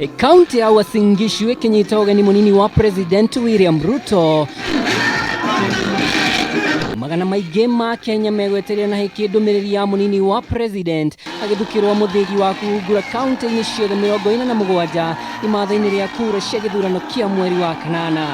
Kaunti ya Uasin Gishu ĩkĩnyita ũgeni mũnini wa President William Ruto. Magana maingĩ ma Kenya megwetereire na hĩkĩ ndũmĩrĩri ya mũnini wa President agĩthukĩrwo mũthĩgi wa kũhungura kaunti-inĩ ciothe 47 imatha-inĩ rĩa kura cia gĩthurano kĩa mweri wa kanana.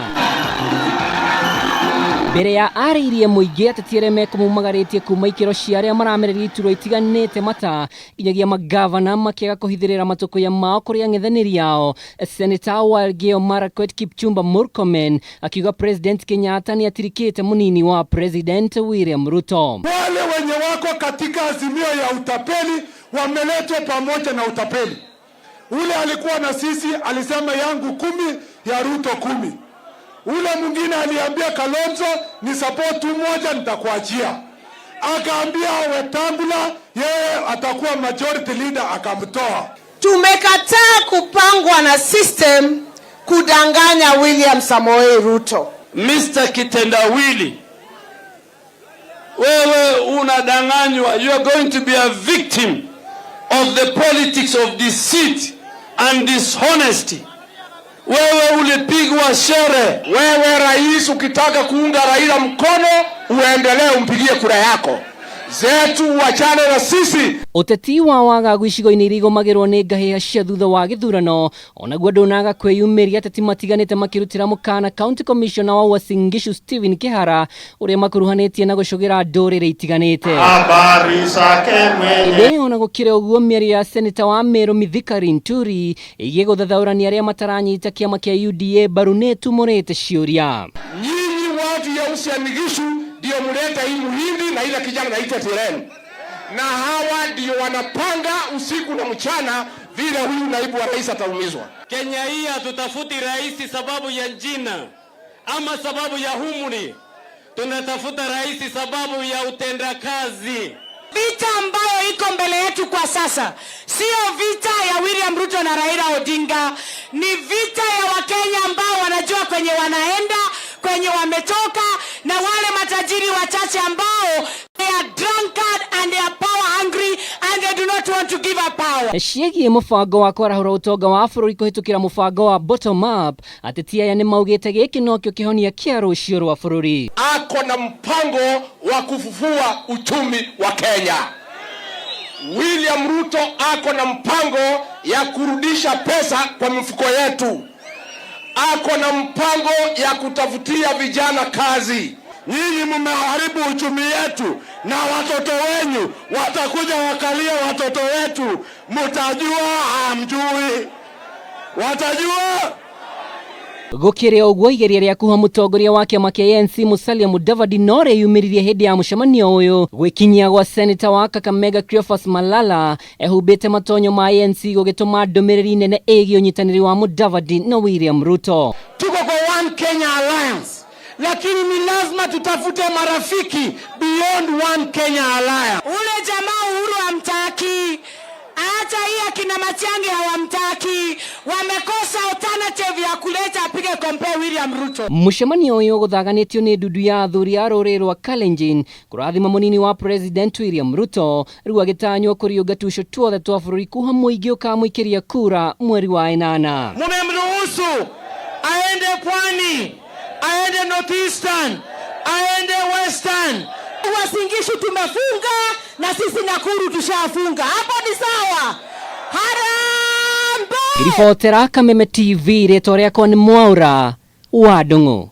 Mbere ya arĩirie mũingĩ, ateti arĩa mekũmumagarĩtie kuma ikĩro cia arĩa maramereria iturwa itiganĩte mata nginyagia magavana makĩaga kũhithĩrĩra matũkũya mao kũrĩ ang'ethanĩri ao. Senator wa Elgeyo Marakwet Kipchumba Murkomen akiuga President Kenyatta nĩ atirikĩte mũnini wa President William Ruto. Wale wenye wako katika azimio ya utapeli wameletwa pamoja na utapeli. Ule alikuwa na sisi alisema yangu 10 ya Ruto 10. Ule mwingine aliambia Kalonzo ni support tu moja nitakuachia. Akaambia Wetangula yeye atakuwa majority leader, akamtoa. Tumekataa kupangwa na system kudanganya William Samoei Ruto. Mr. Kitendawili, wewe unadanganywa. You are going to be a victim of the politics of deceit and dishonesty. Wewe ulipigwa shere. Wewe rais, ukitaka kuunga Raila mkono uendelee umpigie kura yako, zetu uachane na sisi. Ũteti wa wagagu icigo-inĩ iria igũmagĩrwo nĩ ngahĩha cia thutha wa gĩthurano onaguo ndũnaga kwĩyumĩria, ateti matiganĩte makĩrutĩra mũkana County Commissioner wa Uasin Gishu Stephen Kihara ũrĩa makuruhanĩtie na gũcũgĩra ndũrĩrĩ itiganĩte. Habari zake mwenye Ĩndĩ ona gũkĩrĩ ũguo, mĩario ya seneta wa Meru Mithika Linturi ĩgiĩ gũthathaũrania arĩa mataranyita kĩama kĩa UDA mbaru nĩ ĩtumũrĩte ciũria. Nyinyi watu ya Uasin Gishu ndio mleta hii muhindi na ile kijana naitwa Tiren, na hawa ndio wanapanga usiku na mchana vile huyu naibu wa rais ataumizwa. Kenya hii hatutafuti rais sababu ya jina ama sababu ya umri, tunatafuta rais sababu ya utendakazi. Vita ambayo iko mbele yetu kwa sasa sio vita ya William Ruto na Raila Odinga, ni vita ya Wakenya ambao wanajua kwenye wanaenda, kwenye wametoka, na wale matajiri wachache ambao they are drunkard and they are power hungry and they do not want to give up power. Ciĩgiĩ mũbango wa kwarahũra ũtonga wa bũrũri kũhĩtũkĩra mũbango wa bottom up, ateti aya nĩ maugĩte gĩkĩ nokĩo kĩhonia kĩa rũciũ rwa bũrũri. Ako na mpango wa kufufua uchumi wa Kenya. William Ruto ako na mpango ya kurudisha pesa kwa mifuko yetu. Ako na mpango ya kutafutia vijana kazi. Nyinyi mmeharibu uchumi yetu, na watoto wenyu watakuja wakalia watoto wetu, mtajua hamjui, watajua. Gũkĩrĩ ũguo, igeria rĩa kuha mũtongoria wa kĩama kĩa ANC Musalia Mudavadi no rĩyumĩririe hĩndĩ ya mũcemanio ũyũ. Gwĩkinyia gwa seneta wa Kakamega Cleophas Malala ehumbĩte matonyo ma ANC gũgĩtũma ndũmĩrĩri nene ĩgiĩ ũnyitanĩri wa Mudavadi na William Ruto. Tuko kwa One Kenya Alliance, lakini ni lazima tutafute marafiki beyond One Kenya Alliance. Ule jamaa Uhuru hamtaki, hata hii akina Matiang'i hawamtaki, wamekosa alternative ya kuleta apige compare William Ruto. Mũcemanio ũyũ gũthaganĩtio nĩ ndundu ya athuri a rũrĩrĩ rwa Kalenjin kũrathima mũnini wa President William Ruto, rĩu agĩtanywo kũriũnga tuco tuothe twa bũrũri kuha mũingĩ ũkamũikĩria kura mweri wa ĩnana. Mumemruhusu aende Pwani, aende Northeastern, aende Western. Uasin Gishu tumefunga na sisi Nakuru tushafunga. Hapo ni sawa. Harambee! Ribotera Kameme TV, rĩtwa rĩakwa nĩ Mwaura wa Ndung'u.